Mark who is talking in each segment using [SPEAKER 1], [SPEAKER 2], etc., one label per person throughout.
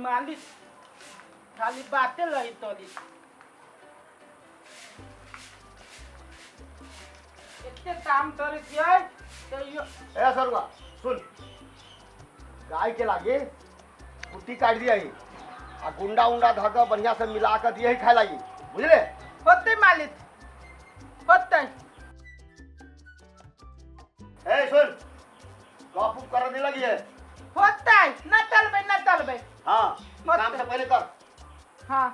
[SPEAKER 1] मालिक खाली बाते लही तोरी एते काम करे छियै तैयो।
[SPEAKER 2] ए सरुआ सुन, गाय के लागे कुट्टी काट दिया ही आ गुंडा उंडा धऽ के बढ़िया से मिला के दिए खाए लागी, बुझले?
[SPEAKER 1] होतै मालिक, होतै।
[SPEAKER 2] ए सुन, गप उप कर नहीं लगी है।
[SPEAKER 1] होतै, न तलबै न तलबै।
[SPEAKER 2] हाँ, काम से पहले कर।
[SPEAKER 1] हाँ।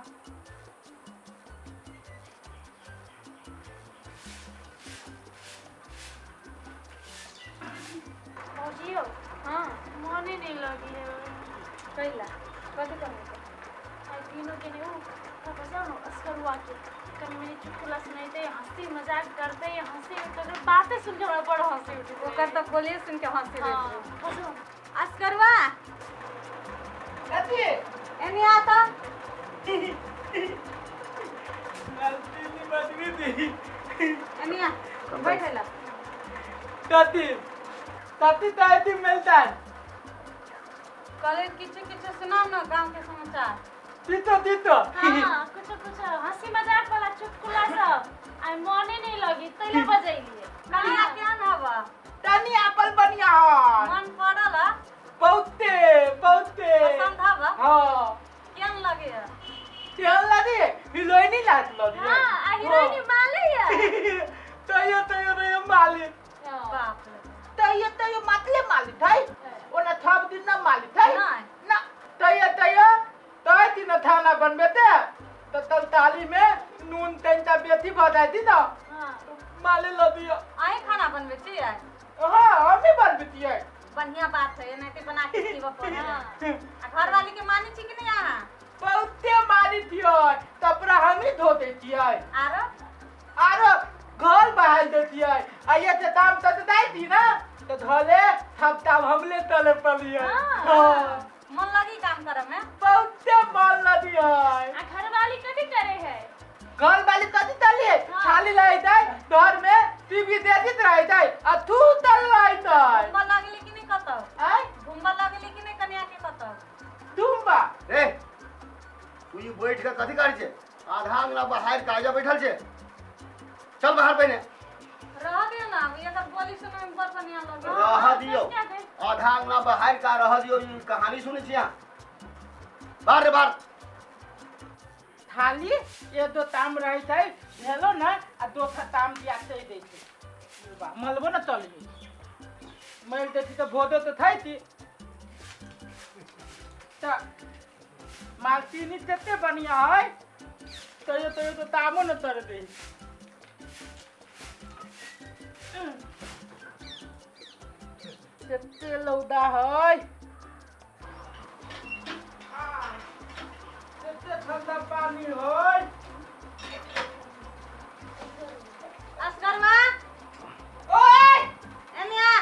[SPEAKER 3] भौजियो।
[SPEAKER 4] हाँ।
[SPEAKER 3] मने नहीं लगी है।
[SPEAKER 4] कैला, कथी करबै?
[SPEAKER 3] आई तीनों के नहीं तब जाओ अस्करुआ के कनी मनी चुटकुला सुनाइते, हंसी मजाक करते, हंसी उठते, बातें सुन के हमरा बड़ हंसी उठते।
[SPEAKER 4] ओकर तऽ बोलिए सुन के हंसी।
[SPEAKER 3] हाँ, बस।
[SPEAKER 4] अस्करुआ।
[SPEAKER 1] कथी?
[SPEAKER 4] एने आ तऽ।
[SPEAKER 1] मालतीनी बदबी दी।
[SPEAKER 4] एने आ, बैठ ला।
[SPEAKER 1] कथी कथी ताती मिलता है?
[SPEAKER 4] कहले किछु किछु सुनाउ ने गाँव के समाचार।
[SPEAKER 1] तीतो तीतो।
[SPEAKER 3] हाँ, कुछ कुछ हंसी मजाक वाला चुटकुला सब आई मने नहीं लगी तैले बजैलिए।
[SPEAKER 4] कनिया केहन हवा?
[SPEAKER 1] तनी आपल बढ़िया है।
[SPEAKER 4] मन पड़ल ह?
[SPEAKER 1] बहुते बहुते।
[SPEAKER 4] पसंद हवा?
[SPEAKER 1] हाँ।
[SPEAKER 4] केहन लगे है?
[SPEAKER 1] केहन लगे? हिरोइनी लाग लगे।
[SPEAKER 3] हाँ, आ हीरोइनी माले है।
[SPEAKER 1] तैयो तैयो रे मालिक।
[SPEAKER 4] बाप रे।
[SPEAKER 1] तैयो तैयो मतले मालिक है, ओना थब दिन ना मालिक है।
[SPEAKER 4] नहीं।
[SPEAKER 1] ना तैयो तैयो तय दिन थाना बनबे ते तो तलताली में नून तनिटा बेसी भऽ जाइत न।
[SPEAKER 3] हाँ।
[SPEAKER 1] माले ल दियो।
[SPEAKER 4] अहीं खाना बनबै छियै?
[SPEAKER 1] हाँ, हमी बनबतियै।
[SPEAKER 4] बढ़िया बात है, एनाहिते बना के खिबऽ पड़े।
[SPEAKER 3] हाँ।
[SPEAKER 4] आ घरवाली के मानै छी कि नहीं अहाँ?
[SPEAKER 1] बहुते मारी छियै, कपड़ा हमी धो दै छियै।
[SPEAKER 4] आरो?
[SPEAKER 1] आरो घर बहाल दै छियै। आ ये जे दाम तऽ दै दी ना तऽ धले थप ताम हमले तले पलियै।
[SPEAKER 3] हाँ।
[SPEAKER 1] हाँ।
[SPEAKER 4] मन लगी काम करे में?
[SPEAKER 1] बहुते मन लगी है।
[SPEAKER 3] आ घरवाली कथी करे है?
[SPEAKER 1] घर वाली कथी तली है?
[SPEAKER 3] हाँ।
[SPEAKER 1] खाली रहे जाए घर में, टीवी देखित रहे जाए आ थू तल रहे जाए।
[SPEAKER 4] घूमऽ लगली कि नहीं कतौ?
[SPEAKER 1] आय?
[SPEAKER 4] घूमऽ लगली कि नहीं कनिया के कतौ?
[SPEAKER 1] दुम्बा।
[SPEAKER 2] ए तू ई बैठ के कथी करै छै? आधा अंगना बाहर काजा बैठल छै, चल बाहर पहिने।
[SPEAKER 4] रह दियौ ना, एकर बोली सुनय में बड़ बढ़िया लगे।
[SPEAKER 2] रह दियौ, आधा अंगना बाहर का रह दियौ, ई कहानी सुनै छी अहाँ। बाहर रे बाहर।
[SPEAKER 1] थाली ये दो ताम रहे छै भेलो ना आ दो ताम दिया चल दै छै। बा मलबो न तली मल दै छी तऽ भोदो तऽ थै छी तऽ मालतीनी कते बढ़िया है, तैयो तैयो तऽ तामो न तर दे। कते लौदा है, कते ठंडा पानी है।
[SPEAKER 4] असगरवा।
[SPEAKER 1] ओए।
[SPEAKER 4] एने आ,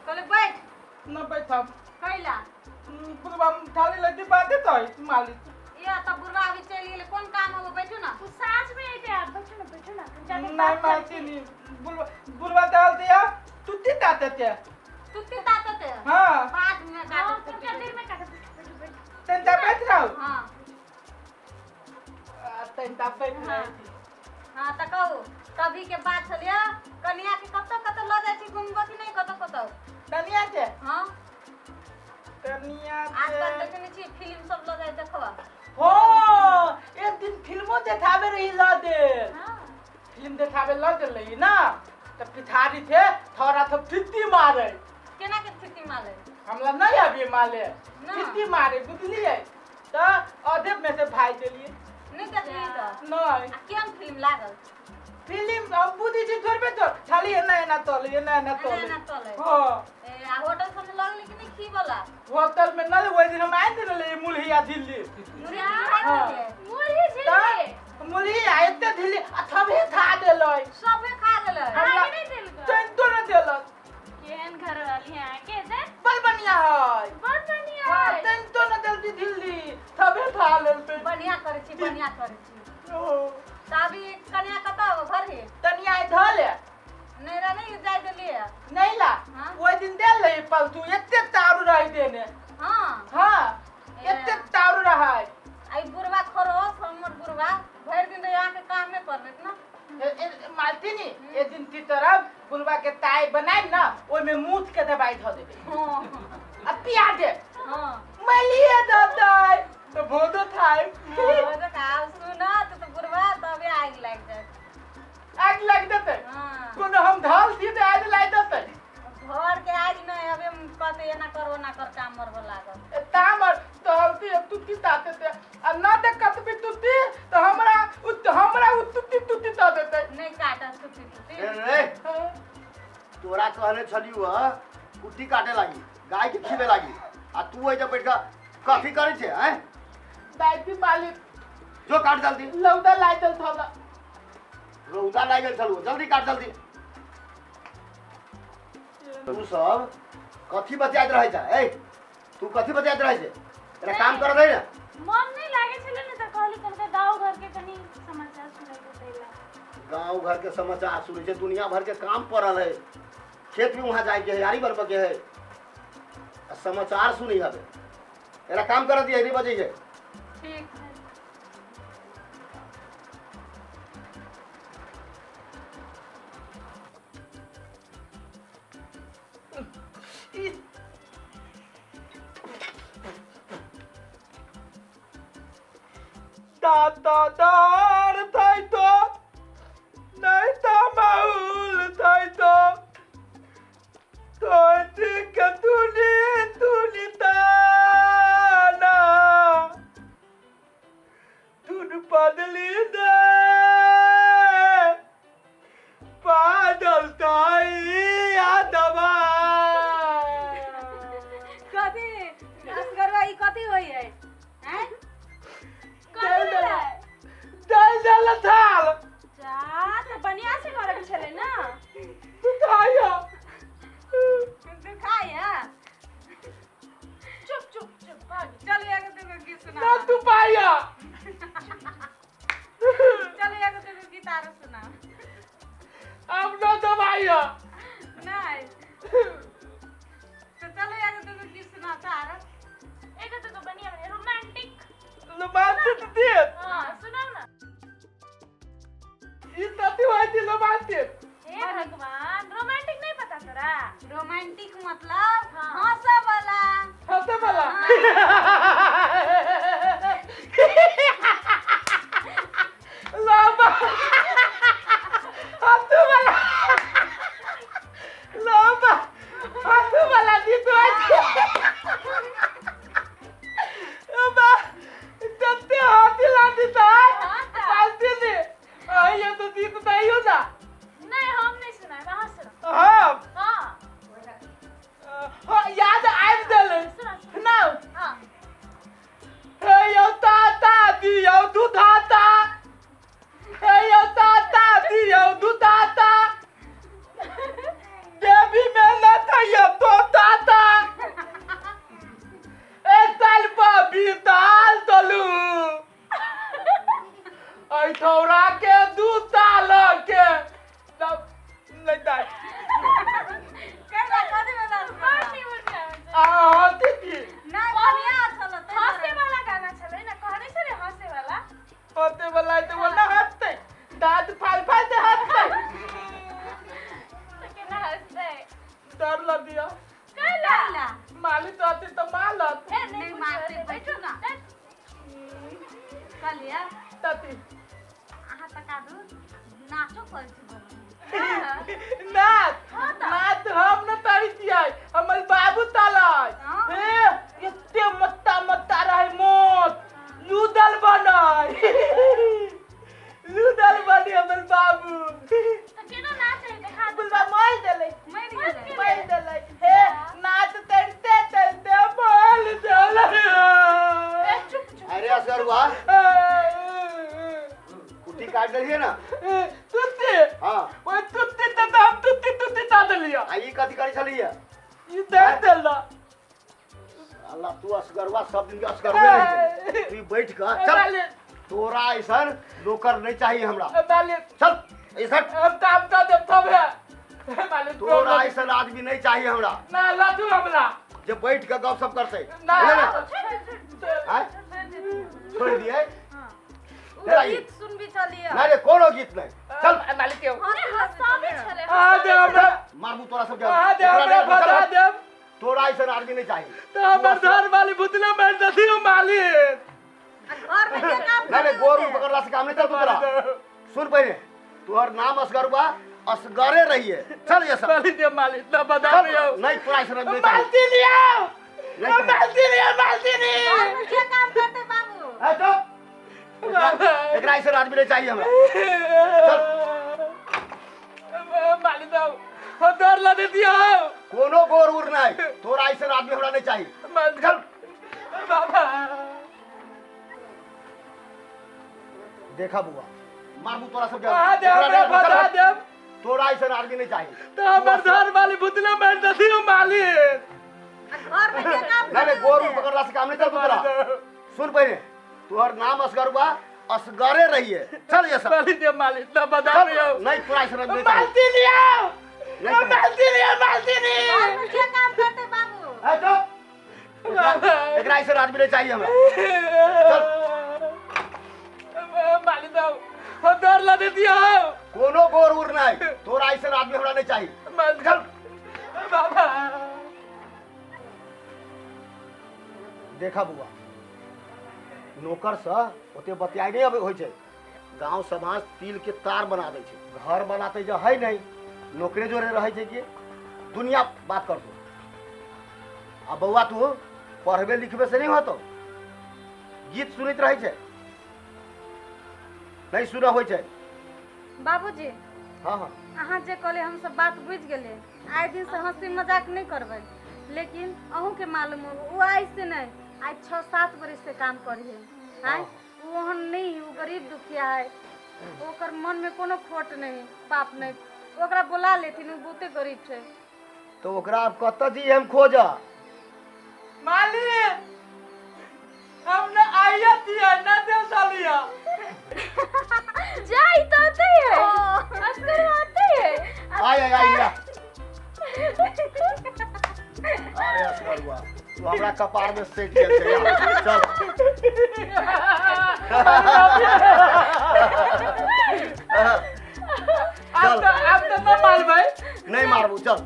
[SPEAKER 4] कहले बैठ।
[SPEAKER 1] न बैठब।
[SPEAKER 4] कैला?
[SPEAKER 1] बुढ़बा थाली लैती बाते तो मालिक।
[SPEAKER 4] ये तऽ बुढ़वा अभी चलि गेलै, कोन काम होबो, बैठू ना।
[SPEAKER 3] तू साँझ में अइते, आप बैठो ना, बैठो ना, जाके
[SPEAKER 1] नहीं।
[SPEAKER 3] बात करै
[SPEAKER 1] मालती नहीं, बुढ़बा बुढ़बा दाल दिया तुत्ती ताते ते।
[SPEAKER 4] तुत्ती ताकत है?
[SPEAKER 1] हाँ।
[SPEAKER 4] बाद में
[SPEAKER 3] हाँ,
[SPEAKER 4] काटत।
[SPEAKER 3] तुमका देर में काटत, बैठो बैठो।
[SPEAKER 1] तंता बैठ रहो।
[SPEAKER 4] हाँ।
[SPEAKER 1] तंता बैठ रहो।
[SPEAKER 4] हाँ, तऽ कहू, कभी के बात छलियै, कनिया के कतऽ कतऽ लऽ जाइ छी घुमबऽ कि नहि कतऽ कतऽ?
[SPEAKER 1] तनिया के?
[SPEAKER 4] हाँ।
[SPEAKER 1] तनिया
[SPEAKER 4] आजकल
[SPEAKER 1] के
[SPEAKER 4] देखने छी फिल्म सब लऽ जाइ देखबऽ?
[SPEAKER 1] हो, एक दिन फिल्मो देखाबे रही ल दे।
[SPEAKER 3] हाँ।
[SPEAKER 1] फिल्म देखाबे ल दे रही ना तऽ पिठारी थे थोड़ा थो फित्ती मारे।
[SPEAKER 4] केना के थिती माले?
[SPEAKER 1] हमरा नहीं अभी माले।
[SPEAKER 4] ना।
[SPEAKER 1] फित्ती मारे बुझलियै तऽ आधे में से भाई देलियै।
[SPEAKER 4] नहि देखली तऽ?
[SPEAKER 1] नहीं।
[SPEAKER 4] आ केहन फिल्म लागल?
[SPEAKER 1] फिल्म हम बुझै छी थोड़बे तो खाली एना एना तले एना एना
[SPEAKER 4] एना
[SPEAKER 1] तले।
[SPEAKER 4] एना तले।
[SPEAKER 1] हाँ।
[SPEAKER 4] ए, आ होटल सब में लगली कि नहीं खी वाला?
[SPEAKER 1] होटल में नहीं, ओहि दिन हम आनि देने मुरहिया झिल्ली।
[SPEAKER 4] मुरही खाइ
[SPEAKER 1] हाँ।
[SPEAKER 4] छलियै?
[SPEAKER 3] मुरही झिल्ली?
[SPEAKER 1] तऽ मुरही आ एते झिल्ली आ थबे खा देलै।
[SPEAKER 4] सबे खा गेलै?
[SPEAKER 1] हमरा
[SPEAKER 3] आगे नहीं देलकै?
[SPEAKER 1] तनिको नहि देलक।
[SPEAKER 3] केहन घरवाली है अहाँके जे।
[SPEAKER 1] बड़ बढ़िया है।
[SPEAKER 3] बड़ बढ़िया
[SPEAKER 1] हाँ।
[SPEAKER 3] है।
[SPEAKER 1] तनिको नहि देलकै झिल्ली, थबे खा लेलकै।
[SPEAKER 4] बढ़िया करै छी, बढ़िया करै छी।
[SPEAKER 1] ओ,
[SPEAKER 4] तऽ अभी कनिया कतऽ हो, घर ही?
[SPEAKER 1] तनिया धऽ ले।
[SPEAKER 4] नैहरा नहीं जाय देलियै?
[SPEAKER 1] नहीं ला।
[SPEAKER 4] हाँ?
[SPEAKER 1] ओहि दिन देल रही पलतू एते तारू रही देने।
[SPEAKER 4] हाँ।
[SPEAKER 1] हाँ, एते तारू रहे।
[SPEAKER 4] आई बुढ़वा खरोस हमर बुढ़वा भरि दिन रहे अहाँके कामे करबैत ना।
[SPEAKER 1] मालती नी ए दिन ती तरफ बुलवा के ताई बनाई ना, ओहिमे मूत के दवाई धऽ देबै।
[SPEAKER 4] हाँ।
[SPEAKER 1] आ पिया दे।
[SPEAKER 4] हाँ।
[SPEAKER 1] मलिए दतै तो भोदो खाय।
[SPEAKER 4] हाँ, तो आब सुनत तऽ बुढ़वा तबे आगि लागि जायत।
[SPEAKER 1] आगि लागि देतै।
[SPEAKER 4] हाँ।
[SPEAKER 1] कोनो हम धल छी तऽ आगि लागि देतै।
[SPEAKER 4] घर के आगि नहि अबे कहतै एना कर ओना कर काम मरबऽ लागत।
[SPEAKER 1] तामर तहलती तुत्ती ताते ते आ न दे कतबी तुत्ती तऽ हमरा हमरा उ तुत्ती तुत्ती दऽ देतै।
[SPEAKER 4] नहि काटत तुत्ती तुत्ती।
[SPEAKER 2] रे रे तोरा कहने छलियौ हँ कुट्टी काटे लागी, गाय के खिबे लागी, आ तू एहिजा बैठ कऽ कथी करै छै आँय?
[SPEAKER 1] दाइती मालिक
[SPEAKER 2] जो काट जल्दी।
[SPEAKER 1] लौदा लागि गेल छल।
[SPEAKER 2] रौदा लागि गेल छलौ, जल्दी काट जल्दी। तू सब कथी बतियाइत रहै छै? ए तू कथी बतियाइत रहै छै? तोरा काम करऽ दै ने।
[SPEAKER 3] मन नहीं लागे छलै ने तऽ कहली कनिका गाँव घर के कनी समाचार सुनै के तैला।
[SPEAKER 2] गाँव घर के समाचार सुनै छै, दुनिया भर के काम पड़ल है, खेत भी वहाँ जाए के है, यारी बरबे के है, आ समाचार सुनी हबे। एरा काम कर दिए नहीं बजे है।
[SPEAKER 3] ठीक है।
[SPEAKER 1] दाता दार थई तो नहीं तो माउल थई तो के तुनी तुनी ताना तुन बदली दे पादल ताई आदवा।
[SPEAKER 4] कथी असगरवा ई कथी होइ है? हैं?
[SPEAKER 3] कथी भेलै?
[SPEAKER 1] दल दल थाल।
[SPEAKER 3] जा तऽ बढ़िया से करऽ के छलै ना।
[SPEAKER 1] तू खाइयो।
[SPEAKER 4] दुखाइ है?
[SPEAKER 3] चुप चुप चुप भाग।
[SPEAKER 4] चल एगो दूगो गीत सुना।
[SPEAKER 1] ना तू पाइया।
[SPEAKER 4] चल एगो दूगो गीत आरो सुना।
[SPEAKER 1] अब ना दबाइया।
[SPEAKER 4] नहीं तो चलो एगो दूगो गीत सुना तो आरो।
[SPEAKER 3] एगो दूगो बढ़िया बढ़िया रोमांटिक।
[SPEAKER 1] रोमांटिक देत।
[SPEAKER 3] हाँ सुनाओ ना।
[SPEAKER 1] ई तती होई थी रोमांटिक।
[SPEAKER 3] हे भगवान, रोमांटिक नहीं पता तोरा?
[SPEAKER 4] रोमांटिक मतलब
[SPEAKER 3] हाँ।
[SPEAKER 4] हंसे वाला।
[SPEAKER 1] हंसे वाला। लाबा हंसे वाला। लाबा हंसे वाला गीत होई थी। बा जते हाथी लादी ता
[SPEAKER 3] हाँ ता।
[SPEAKER 1] पालती ने आइयो तो गीत दाइयो ना।
[SPEAKER 3] नहीं हम नहीं सुनाए, अहाँ सुनाओ।
[SPEAKER 1] हाँ।
[SPEAKER 3] हाँ।
[SPEAKER 1] हाँ याद आबि गेलै।
[SPEAKER 3] सुना सुना।
[SPEAKER 1] सुनाउ।
[SPEAKER 3] हाँ।
[SPEAKER 1] हे यौ ताता दियौ दूधाता, हे यौ ताता दियौ दूधाता, देवी में न थैयौ तो ताता, ए साल बबी दाल दलू ऐ थौरा के 2 साल के तब नहीं दाल।
[SPEAKER 4] कैला कथी भेल असगरवा?
[SPEAKER 3] बड़ निमन गाना छै।
[SPEAKER 1] आ हंसी थी।
[SPEAKER 4] नहीं बढ़िया छल तै
[SPEAKER 3] हंसे
[SPEAKER 4] दुआरे।
[SPEAKER 3] वाला गाना छलै ना, कहने छलै हंसे वाला।
[SPEAKER 1] हंसे वाला तो वो ना हंसते, दांत फाल फाल से हंसते।
[SPEAKER 3] तऽ केना हंसतै?
[SPEAKER 1] डर लग दिया।
[SPEAKER 3] कैला?
[SPEAKER 4] कैला?
[SPEAKER 1] मालिक तो आते तो मालत।
[SPEAKER 3] हे नहीं
[SPEAKER 4] नहीं
[SPEAKER 3] कुछ
[SPEAKER 4] मारते,
[SPEAKER 3] होतै,
[SPEAKER 4] बैठू ना।
[SPEAKER 3] बैठ।
[SPEAKER 4] कहलियै
[SPEAKER 1] तती
[SPEAKER 4] अहाँ तका दू नाचो करै छी बड़।
[SPEAKER 1] नाच
[SPEAKER 3] हाँ तऽ।
[SPEAKER 1] नाच हम न तरी छियै, हमर बाबू तलै।
[SPEAKER 4] हाँ।
[SPEAKER 1] हे एते मोटा मोटा रहे मोट लूदल बनाय लूदल बनी हमर बाबू।
[SPEAKER 3] तऽ केना नाचै देखा दू।
[SPEAKER 1] बुलबा मर देलै।
[SPEAKER 4] मरि गेलै।
[SPEAKER 1] मर देलै। हे नाच तैरते तैरते मर देलै।
[SPEAKER 3] ए चुप चुप।
[SPEAKER 2] अरे असगरवा कुट्टी काट देलियै ना?
[SPEAKER 1] तुत्ती।
[SPEAKER 2] हाँ।
[SPEAKER 1] ओए तुत्ती तऽ हम तुत्ती तुत्ती ता देलियै।
[SPEAKER 2] आ ई कथी करै छलियै?
[SPEAKER 1] ई दे देला।
[SPEAKER 2] अल्लाह तू असगरवा सब दिन के असगरवे रहि गेलै। तू बैठ कऽ चल।
[SPEAKER 1] मालिक।
[SPEAKER 2] तोरा ऐसन नौकर नहीं चाहिए हमरा।
[SPEAKER 1] मालिक।
[SPEAKER 2] चल ऐसा
[SPEAKER 1] हम काम कर देब तब है। मालिक
[SPEAKER 2] तोरा ऐसन आदमी नहीं चाहिए हमरा।
[SPEAKER 1] ना लाथू हमरा
[SPEAKER 2] जे बैठ के गपशप करते।
[SPEAKER 1] ना।
[SPEAKER 2] बुझले ने? आँय? छोड़ दिए।
[SPEAKER 4] ओ
[SPEAKER 2] ले आई।
[SPEAKER 4] गीत सुनबी चलिए।
[SPEAKER 2] नहीं रे, कोनो गीत नहीं, चल।
[SPEAKER 1] मालिक के
[SPEAKER 3] अरे हंसाबे छले।
[SPEAKER 1] आ दे हमरा।
[SPEAKER 2] मारबू तोरा सबके।
[SPEAKER 1] आ दे हमरा, बता देब।
[SPEAKER 2] तोरा ऐसन आदमी नहीं चाहिए।
[SPEAKER 1] तो हमर धर वाली भुतला मार देती हो मालिक।
[SPEAKER 4] आ घर में के काम
[SPEAKER 2] नहीं रे,
[SPEAKER 4] करी
[SPEAKER 2] गोर
[SPEAKER 4] होते?
[SPEAKER 2] पकड़ला से काम नहीं चलतो तोरा। सुन पहले, तोहर नाम असगर बा, असगरे रहिए। चल ये सब।
[SPEAKER 1] मालिक दे मालिक ना बता
[SPEAKER 2] चल।
[SPEAKER 1] रही हो।
[SPEAKER 2] नहीं, तोरा ऐसन आदमी नहीं चाहिए।
[SPEAKER 1] मालती लिया।
[SPEAKER 2] नहीं चाहिए।
[SPEAKER 1] मालती लिया, मालती नहीं।
[SPEAKER 4] घर में के काम करते बाबू?
[SPEAKER 2] ए, चुप। एकरा ऐसन आदमी नहीं चाहिए हमरा।
[SPEAKER 1] मालिक साहब, हम डर ला देती हो।
[SPEAKER 2] कोनो गोर उर नहीं, तोरा ऐसन आदमी हमरा नहीं चाहिए।
[SPEAKER 1] चल बाबा।
[SPEAKER 2] देखा बुआ, मारबू तोरा सबके।
[SPEAKER 1] आ दे हमरा, बता देब।
[SPEAKER 2] तोरा ऐसन आदमी नहीं चाहिए।
[SPEAKER 1] तो हमर धर वाली भुतला मार देती हो मालिक।
[SPEAKER 4] आ घर में के काम
[SPEAKER 2] नहीं रे,
[SPEAKER 4] करी
[SPEAKER 2] गोर
[SPEAKER 4] होते?
[SPEAKER 2] पकड़ला से काम नहीं चलतो तोरा। सुन पहले, तोहर नाम असगर बा, असगरे रहिए। चल ये सब।
[SPEAKER 1] मालिक दे मालिक ना बता
[SPEAKER 2] चल।
[SPEAKER 1] रही हो।
[SPEAKER 2] नहीं, तोरा ऐसन आदमी नहीं चाहिए।
[SPEAKER 1] मालती लिया।
[SPEAKER 2] नहीं चाहिए।
[SPEAKER 1] मालती लिया, मालती नहीं।
[SPEAKER 4] घर में के काम करते बाबू?
[SPEAKER 2] ए, चुप। एकरा ऐसन आदमी नहीं चाहिए हमरा।
[SPEAKER 1] मालिक साहब, हम डर ला देती हो।
[SPEAKER 2] कोनो गोर उर नहीं, तोरा ऐसन आदमी हमरा नहीं चाहिए।
[SPEAKER 1] चल बाबा।
[SPEAKER 2] देखा बुआ, नौकर से ओते बतियाई नहीं अबै होइ छै। गांव समाज तिल के तार बना दै छै, घर बनाते जे है नहीं, नौकरे जोरे रहै छै कि दुनिया बात करतो। आ बौआ, तू पढ़बे लिखबे से नहीं होतो, गीत सुनैत रहै छै, नहीं सुनऽ होइ छै।
[SPEAKER 4] बाबूजी।
[SPEAKER 2] हाँ हाँ।
[SPEAKER 4] अहाँ जे कहले हम सब बात बुझि गेलियै। आइ दिन से हंसी मजाक नहीं करबै, लेकिन अहूँके मालूम हो, ओ आइ से नहीं, आइ 6-7 बरिस से काम करिए आँय। ओ ओहन नहीं है, ओ गरीब दुखिया है, ओकर मन में कोनो खोट नहीं, पाप नहीं। ओकरा बोला लेथिन, ओ बहुते गरीब छै।
[SPEAKER 2] तो ओकरा आब कतऽ जी हम खोज?
[SPEAKER 1] मालिक, हम ना आइया दिया ना दे सालिया।
[SPEAKER 3] जाई तो आते है, असगर आते है।
[SPEAKER 2] आय आय आय या। अरे असगर हुआ, तू हमरा कपार में सेट गेल छै यार। चल।
[SPEAKER 1] अब तो, अब तो ना मार भाई।
[SPEAKER 2] नहीं मारबू, चल।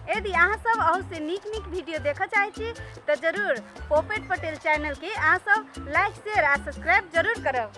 [SPEAKER 4] यदि अहाँ सब अहू से नीक नीक वीडियो देखऽ चाहै छी तऽ जरूर पोपेट पटेल चैनलके अहाँ सब लाइक, शेयर आ सब्सक्राइब जरूर करब।